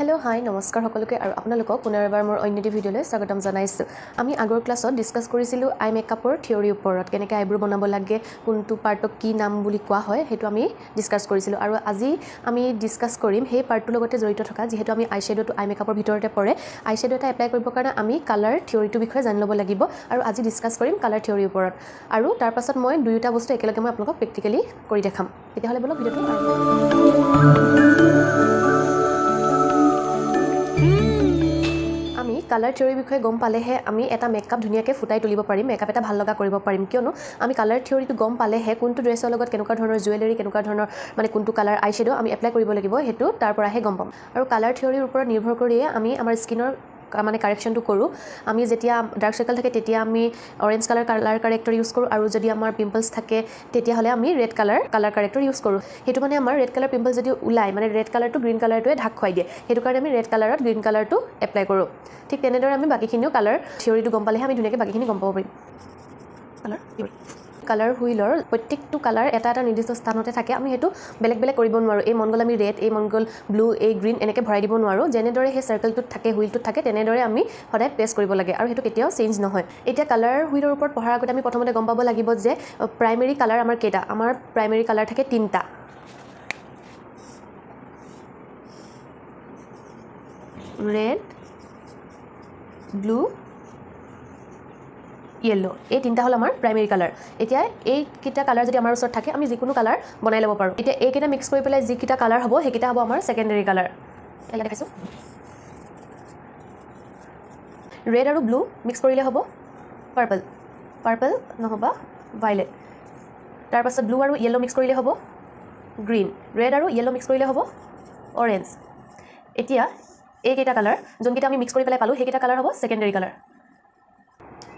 Hello', হাই, নমস্কাৰ সকলোকে আৰু আপোনালোকক পুনৰ এবাৰ মোৰ অন্য এটি ভিডিঅ'লৈ স্বাগতম জনাইছোঁ। আমি আগৰ ক্লাছত ডিছকাছ কৰিছিলোঁ আই মেকআপৰ থিয়ৰীৰ ওপৰত, কেনেকৈ আইব্ৰ' বনাব লাগে, কোনটো পাৰ্টক কি নাম বুলি কোৱা হয়, সেইটো আমি ডিছকাছ কৰিছিলোঁ। আৰু আজি আমি ডিছকাছ কৰিম সেই পাৰ্টটোৰ লগতে জড়িত থকা, যিহেতু আমি আই শ্বেড'টো আই মেকআপৰ ভিতৰতে পৰে, আই শ্বেড' এটা এপ্লাই কৰিবৰ কাৰণে আমি কালাৰ থিয়ৰীটোৰ বিষয়ে জানি ল'ব লাগিব। আৰু আজি ডিছকাছ কৰিম কালাৰ থিয়ৰীৰ ওপৰত আৰু তাৰপাছত মই দুয়োটা বস্তু একেলগে মই আপোনালোকক প্ৰেক্টিকেলি কৰি দেখাম। তেতিয়াহ'লে ব'লক, ভিডিঅ'টো আৰম্ভ কৰোঁ। আমি কালাৰ থিয়ৰীৰ বিষয়ে গম পালেহে আমি এটা মেকআপ ধুনীয়াকৈ ফুটাই তুলিব পাৰিম, মেকআপ এটা ভাল লগা কৰিব পাৰিম। কিয়নো আমি কালাৰ থিয়ৰীটো গম পালেহে কোনটো ড্ৰেছৰ লগত কেনেকুৱা ধৰণৰ জুৱেলাৰী, কেনেকুৱা ধৰণৰ মানে কোনটো কালাৰ আই শ্বেড' আমি এপ্লাই কৰিব লাগিব, সেইটো তাৰ পৰাহে গম পাম। আৰু কালাৰ থিয়ৰীৰ ওপৰত নিৰ্ভৰ কৰিয়ে আমি আমাৰ স্কিনৰ মানে কাৰেকশ্যনটো কৰোঁ। আমি যেতিয়া ডাৰ্ক চাৰ্কেল থাকে, তেতিয়া আমি orange colour corrector use কৰোঁ আৰু যদি আমাৰ পিম্পলছ থাকে, তেতিয়াহ'লে আমি red colour corrector use কৰোঁ। সেইটো মানে আমাৰ ৰেড কালাৰ পিম্পল যদি ওলায়, মানে ৰেড কালাৰটো গ্ৰীণ কালাৰটোৱে ঢাক খুৱাই দিয়ে। সেইটো কাৰণে আমি ৰেড কালাৰত গ্ৰীণ কালাৰটো এপ্লাই কৰোঁ। ঠিক তেনেদৰে আমি বাকীখিনিও কালাৰ থিয়ৰীটো গম পালেহে আমি ধুনীয়াকৈ বাকীখিনি গম পাব পাৰিম। কালাৰ হুইলৰ প্ৰত্যেকটো কালাৰ এটা এটা নিৰ্দিষ্ট স্থানতে থাকে। আমি সেইটো বেলেগ বেলেগ কৰিব নোৱাৰোঁ। এই মন গ'ল আমি ৰেড, এই মন গ'ল ব্লু, এই গ্ৰীণ, এনেকৈ ভৰাই দিব নোৱাৰোঁ। যেনেদৰে সেই চাৰ্কেলটোত থাকে, হুইলটোত থাকে, তেনেদৰে আমি সদায় প্লেচ কৰিব লাগে আৰু সেইটো কেতিয়াও চেঞ্জ নহয়। এতিয়া কালাৰ হুইলৰ ওপৰত পঢ়াৰ আগতে আমি প্ৰথমতে গম পাব লাগিব যে প্ৰাইমেৰী কালাৰ আমাৰ কেইটা। আমাৰ প্ৰাইমেৰী কালাৰ থাকে তিনিটা: ৰেড, ব্লু, য়েল্ল'। এই তিনিটা হ'ল আমাৰ প্ৰাইমেৰী কালাৰ। এতিয়া এইকেইটা কালাৰ যদি আমাৰ ওচৰত থাকে, আমি যিকোনো কালাৰ বনাই ল'ব পাৰোঁ। এতিয়া এইকেইটা মিক্স কৰি পেলাই যিকেইটা কালাৰ হ'ব, সেইকেইটা হ'ব আমাৰ ছেকেণ্ডেৰী কালাৰ। ইয়াত দেখাইছোঁ, ৰেড আৰু ব্লু মিক্স কৰিলে হ'ব পাৰ্পল, পাৰ্পল নহ'বা ভাইলেট। তাৰপাছত ব্লু আৰু য়েল্ল' মিক্স কৰিলে হ'ব গ্ৰীণ। ৰেড আৰু য়েল্ল' মিক্স কৰিলে হ'ব অৰেঞ্জ। এতিয়া এইকেইটা কালাৰ, যোনকেইটা আমি মিক্স কৰি পেলাই পালোঁ, সেইকেইটা কালাৰ হ'ব ছেকেণ্ডেৰী কালাৰ।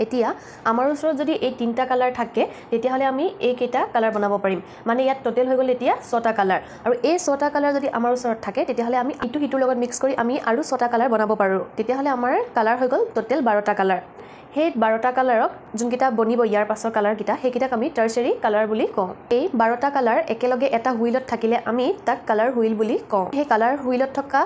এতিয়া আমাৰ ওচৰত যদি এই তিনিটা কালাৰ থাকে, তেতিয়াহ'লে আমি এইকেইটা কালাৰ বনাব পাৰিম। মানে ইয়াত ট'টেল হৈ গ'ল এতিয়া ছটা কালাৰ। আৰু এই ছটা কালাৰ যদি আমাৰ ওচৰত থাকে, তেতিয়াহ'লে আমি ইটো সিটোৰ লগত মিক্স কৰি আমি আৰু ছটা কালাৰ বনাব পাৰোঁ। তেতিয়াহ'লে আমাৰ কালাৰ হৈ গ'ল ট'টেল 12টা কালাৰ। সেই 12টা কালাৰক, যোনকেইটা বনিব ইয়াৰ পাছৰ কালাৰকেইটা, সেইকেইটাক আমি টাৰ্চেৰী কালাৰ বুলি কওঁ। এই 12টা কালাৰ একেলগে এটা হুইলত থাকিলে আমি তাক কালাৰ হুইল বুলি কওঁ। সেই কালাৰ হুইলত থকা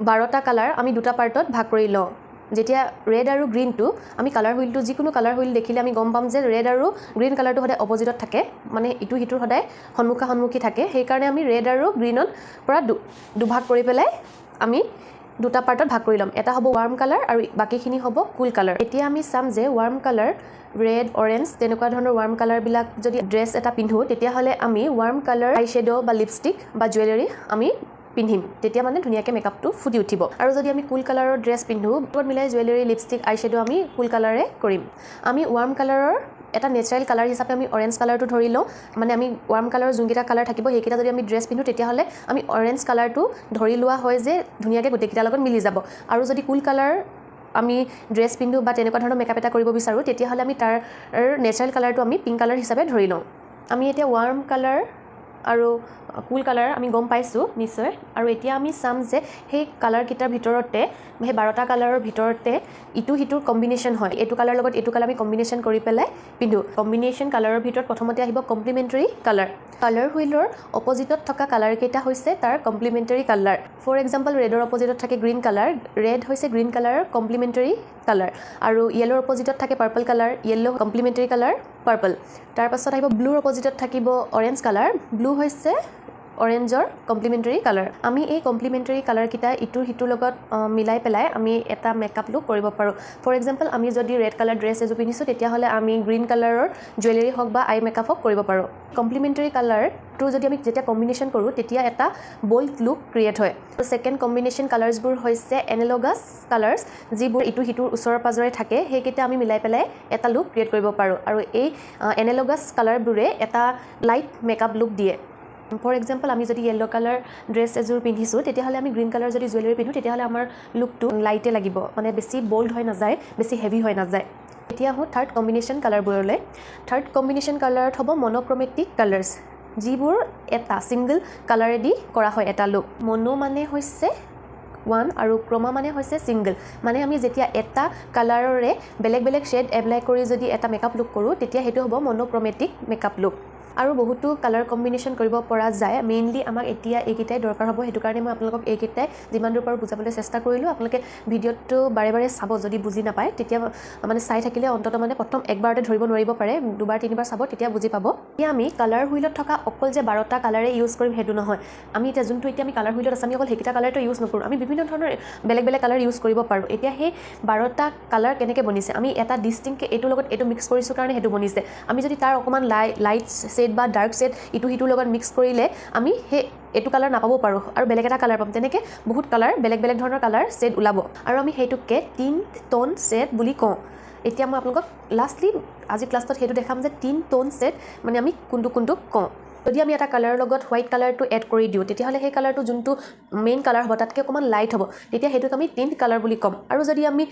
12টা কালাৰ আমি দুটা পাৰ্টত ভাগ কৰি লওঁ। যেতিয়া ৰেড আৰু গ্ৰীণটো আমি কালাৰ হুইলটো, যিকোনো কালাৰ হুইল দেখিলে আমি গম পাম যে ৰেড আৰু গ্ৰীণ কালাৰটো সদায় অপজিটত থাকে, মানে ইটো সিটোৰ সদায় সন্মুখা সন্মুখী থাকে। সেইকাৰণে আমি ৰেড আৰু গ্ৰীণত পৰা দুভাগ কৰি পেলাই আমি দুটা পাৰ্টত ভাগ কৰি ল'ম। এটা হ'ব ৱাৰ্ম কালাৰ আৰু বাকীখিনি হ'ব কুল কালাৰ। এতিয়া আমি চাম যে ৱাৰ্ম কালাৰ, ৰেড, অৰেঞ্জ, তেনেকুৱা ধৰণৰ ৱাৰ্ম কালাৰবিলাক যদি ড্ৰেছ এটা পিন্ধোঁ, তেতিয়াহ'লে আমি ৱাৰ্ম কালাৰ আই শ্বেড' বা লিপষ্টিক বা জুৱেলাৰী আমি পিন্ধিম। তেতিয়া মানে ধুনীয়াকৈ মেকআপটো ফুটি উঠিব। আৰু যদি আমি কুল কালাৰৰ ড্ৰেছ পিন্ধোঁ, লগত মিলাই জুৱেলাৰী, লিপষ্টিক, আই শ্বেড' আমি কুল কালাৰে কৰিম। আমি ৱাৰ্ম কালাৰৰ এটা নেচাৰেল কালাৰ হিচাপে আমি অৰেঞ্জ কালাৰটো ধৰি লওঁ। মানে আমি ৱাৰ্ম কালাৰৰ যোনকেইটা কালাৰ থাকিব, সেইকেইটা যদি আমি ড্ৰেছ পিন্ধোঁ, তেতিয়াহ'লে আমি অৰেঞ্জ কালাৰটো ধৰি লোৱা হয় যে ধুনীয়াকৈ গোটেইকেইটাৰ লগত মিলি যাব। আৰু যদি কুল কালাৰ আমি ড্ৰেছ পিন্ধোঁ বা তেনেকুৱা ধৰণৰ মেকআপ এটা কৰিব বিচাৰোঁ, তেতিয়াহ'লে আমি তাৰ নেচাৰেল কালাৰটো আমি পিংক কালাৰ হিচাপে ধৰি লওঁ। আমি এতিয়া ৱাৰ্ম কালাৰ আৰু কুল কালাৰ আমি গম পাইছোঁ নিশ্চয়। আৰু এতিয়া আমি চাম যে সেই কালাৰকেইটাৰ ভিতৰতে, সেই 12টা কালাৰৰ ভিতৰতে ইটো সিটোৰ কম্বিনেশ্যন হয়। এইটো কালাৰৰ লগত এইটো কালাৰ আমি কম্বিনেশ্যন কৰি পেলাই পিন্ধোঁ। কম্বিনেশ্যন কালাৰৰ ভিতৰত প্ৰথমতে আহিব কমপ্লিমেণ্টেৰী কালাৰ। কালাৰ হুইলৰ অপজিটত থকা কালাৰকেইটা হৈছে তাৰ কমপ্লিমেণ্টেৰী কালাৰ। ফৰ এক্সাম্পল, ৰেডৰ অপজিটত থাকে গ্ৰীণ কালাৰ। ৰেড হৈছে গ্ৰীণ কালাৰৰ কমপ্লিমেণ্টেৰী কালাৰ। আৰু য়েল্ল'ৰ অপজিটত থাকে purple colour, yellow complementary colour purple. তাৰপাছত আহিব ব্লুৰ অপজিটত থাকিব অৰেঞ্জ কালাৰ। ব্লু হৈছে অৰেঞ্জৰ কমপ্লিমেণ্টেৰী কালাৰ। আমি এই কমপ্লিমেণ্টেৰী কালাৰকেইটা ইটোৰ সিটোৰ লগত মিলাই পেলাই আমি এটা মেকআপ লুক কৰিব পাৰোঁ। ফৰ এক্সাম্পল, আমি যদি ৰেড কালাৰ ড্ৰেছ এযোৰ পিন্ধিছোঁ, তেতিয়াহ'লে আমি গ্ৰীণ কালাৰৰ জুৱেলাৰী হওক বা আই মেকআপ হওক কৰিব পাৰোঁ। কমপ্লিমেণ্টেৰী কালাৰটো যদি আমি যেতিয়া কম্বিনেশ্যন কৰোঁ, তেতিয়া এটা বল্ড লুক ক্ৰিয়েট হয়। ছেকেণ্ড কম্বিনেশ্যন কালাৰ্ছবোৰ হৈছে এনালগাছ কালাৰ্ছ। যিবোৰ ইটো সিটোৰ ওচৰে পাজৰে থাকে, সেইকেইটা আমি মিলাই পেলাই এটা লুক ক্ৰিয়েট কৰিব পাৰোঁ। আৰু এই এনালগাছ কালাৰবোৰে এটা লাইট মেকআপ লুক দিয়ে। ফৰ এক্সাম্পল, আমি যদি য়েল্ল' কালাৰ ড্ৰেছ এযোৰ পিন্ধিছোঁ, তেতিয়াহ'লে আমি গ্ৰীণ কালাৰ যদি জুৱেলাৰী পিন্ধোঁ, তেতিয়াহ'লে আমাৰ লুকটো লাইটে লাগিব, মানে বেছি বল্ড হৈ নাযায়, বেছি হেভি হৈ নাযায়। এতিয়া আহোঁ থাৰ্ড কম্বিনেশ্যন কালাৰবোৰলৈ। থাৰ্ড কম্বিনেশ্যন কালাৰত হ'ব মন'ক্ৰমেটিক কালাৰ্ছ, যিবোৰ এটা ছিংগল কালাৰেদি কৰা হয় এটা লুক। মনো মানে হৈছে ওৱান আৰু ক্ৰমা মানে হৈছে ছিংগল। মানে আমি যেতিয়া এটা কালাৰৰে বেলেগ বেলেগ শ্বেড এপ্লাই কৰি যদি এটা মেকআপ লুক কৰোঁ, তেতিয়া সেইটো হ'ব মন'ক্ৰমেটিক মেকআপ লুক। আৰু বহুতো কালাৰ কম্বিনেশ্যন কৰিব পৰা যায়। মেইনলি আমাক এতিয়া এইকেইটাই দৰকাৰ হ'ব, সেইটো কাৰণে মই আপোনালোকক এইকেইটাই যিমান দূৰ পাৰোঁ বুজাবলৈ চেষ্টা কৰিলোঁ। আপোনালোকে ভিডিঅ'টো বাৰে বাৰে চাব, যদি বুজি নাপায় তেতিয়া মানে চাই থাকিলে অন্ততঃ মানে প্ৰথম একবাৰতে ধৰিব নোৱাৰিব পাৰে, দুবাৰ তিনিবাৰ চাব তেতিয়া বুজি পাব। এতিয়া আমি কালাৰ হুইলত থকা অকল যে 12টা কালাৰে ইউজ কৰিম সেইটো নহয়। আমি এতিয়া যোনটো এতিয়া আমি কালাৰ হুইলত আছে, আমি অকল সেইকেইটা কালাৰটো ইউজ নকৰোঁ, আমি বিভিন্ন ধৰণৰ বেলেগ বেলেগ কালাৰ ইউজ কৰিব পাৰোঁ। এতিয়া সেই 12টা কালাৰ কেনেকৈ বনিছে, আমি এটা ডিষ্টিংকৈ এইটোৰ লগত এইটো মিক্স কৰিছোঁ কাৰণে সেইটো বনিছে। আমি যদি তাৰ অকণমান লাইট শ্বেড বা ডাৰ্ক শ্বেড ইটো সিটোৰ লগত মিক্স কৰিলে আমি সেই এইটো কালাৰ নাপাব পাৰোঁ আৰু বেলেগ এটা কালাৰ পাম। তেনেকৈ বহুত কালাৰ, বেলেগ বেলেগ ধৰণৰ কালাৰ শ্বেড ওলাব আৰু আমি সেইটোকে টিণ্ট টোন শ্বেড বুলি কওঁ। এতিয়া মই আপোনালোকক লাষ্টলি আজি ক্লাছত সেইটো দেখাম যে টিণ্ট টোন শ্বেড মানে আমি কোনটো কোনটোক কওঁ। যদি আমি এটা কালাৰৰ লগত হোৱাইট কালাৰটো এড কৰি দিওঁ, তেতিয়াহ'লে সেই কালাৰটো যোনটো মেইন কালাৰ হ'ব তাতকৈ অকণমান লাইট হ'ব, তেতিয়া সেইটোক আমি টিণ্ট কালাৰ বুলি ক'ম। আৰু যদি আমি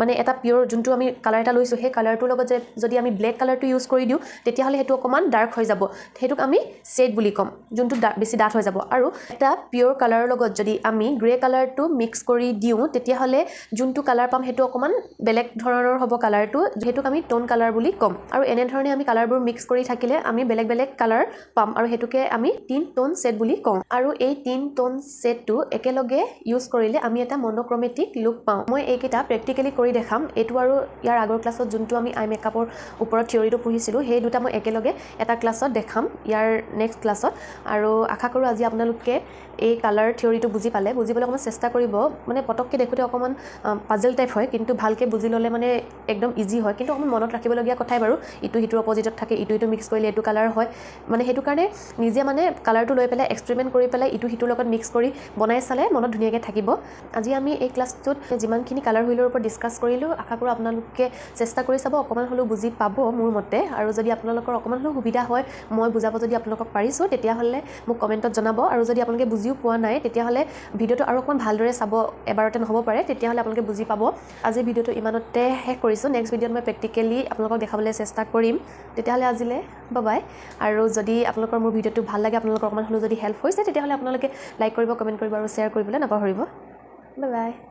মানে এটা পিয়'ৰ যোনটো আমি কালাৰ এটা লৈছোঁ, সেই কালাৰটোৰ লগত যে যদি আমি ব্লেক কালাৰটো ইউজ কৰি দিওঁ, তেতিয়াহ'লে সেইটো অকণমান ডাৰ্ক হৈ যাব, সেইটোক আমি শ্বেড বুলি ক'ম, যোনটো বেছি ডাঠ হৈ যাব। আৰু এটা পিয়'ৰ কালাৰৰ লগত যদি আমি গ্ৰে কালাৰটো মিক্স কৰি দিওঁ, তেতিয়াহ'লে যোনটো কালাৰ পাম সেইটো অকণমান বেলেগ ধৰণৰ হ'ব কালাৰটো, সেইটোক আমি টোন কালাৰ বুলি ক'ম। আৰু এনেধৰণে আমি কালাৰবোৰ মিক্স কৰি থাকিলে আমি বেলেগ বেলেগ কালাৰ পাম আৰু সেইটোকে আমি টিণ্ট টোন শ্বেড বুলি কওঁ। আৰু এই টিণ্ট টোন শ্বেডটো একেলগে ইউজ কৰিলে আমি এটা মন'ক্ৰমেটিক লুক পাওঁ। মই এইকেইটা প্ৰেক্টিকেলি কৰি দেখাম। এইটো আৰু ইয়াৰ আগৰ ক্লাছত যোনটো আমি আই মেকআপৰ ওপৰত থিয়ৰিটো পঢ়িছিলোঁ, সেই দুটা মই একেলগে এটা ক্লাছত দেখাম ইয়াৰ নেক্সট ক্লাছত। আৰু আশা কৰোঁ আজি আপোনালোকে এই কালাৰ থিয়ৰিটো বুজি পালে। বুজিবলৈ অকণমান চেষ্টা কৰিব, মানে পটককৈ দেখোঁতে অকণমান পাজল টাইপ হয়, কিন্তু ভালকৈ বুজি ল'লে মানে একদম ইজি হয়। কিন্তু অকণমান মনত ৰাখিবলগীয়া কথাই বাৰু, ইটো সিটোৰ অপজিটত থাকে, ইটো ইটো মিক্স কৰিলে এইটো কালাৰ হয়, মানে সেইটো কাৰণে নিজে মানে কালাৰটো লৈ পেলাই এক্সপেৰিমেণ্ট কৰি পেলাই ইটো সিটোৰ লগত মিক্স কৰি বনাই চালে মনত ধুনীয়াকৈ থাকিব। আজি আমি এই ক্লাছটোত যিমানখিনি কালাৰ হুইলৰ ওপৰত ডিছকাছ কৰিলোঁ, আশা কৰোঁ আপোনালোকে চেষ্টা কৰি চাব, অকণমান হ'লেও বুজি পাব মোৰ মতে। আৰু যদি আপোনালোকৰ অকণমান হ'লেও সুবিধা হয়, মই বুজাব যদি আপোনালোকক পাৰিছোঁ, তেতিয়াহ'লে মোক কমেণ্টত জনাব। আৰু যদি আপোনালোকে বুজিও পোৱা নাই, তেতিয়াহ'লে ভিডিঅ'টো আৰু অকণমান ভালদৰে চাব, এবাৰতে নহ'ব পাৰে, তেতিয়াহ'লে আপোনালোকে বুজি পাব। আজিৰ ভিডিঅ'টো ইমানতে শেষ কৰিছোঁ। নেক্সট ভিডিঅ'ত মই প্ৰেক্টিকেলি আপোনালোকক দেখাবলৈ চেষ্টা কৰিম। তেতিয়াহ'লে আজিলৈ বাই। আৰু যদি আপোনালোকৰ মোৰ ভিডিঅ'টো ভাল লাগে, আপোনালোকৰ অকণমান হ'লেও যদি হেল্প হৈছে, তেতিয়াহ'লে আপোনালোকে লাইক কৰিব, কমেণ্ট কৰিব আৰু শ্বেয়াৰ কৰিবলৈ নাপাহৰিব। Bye bye.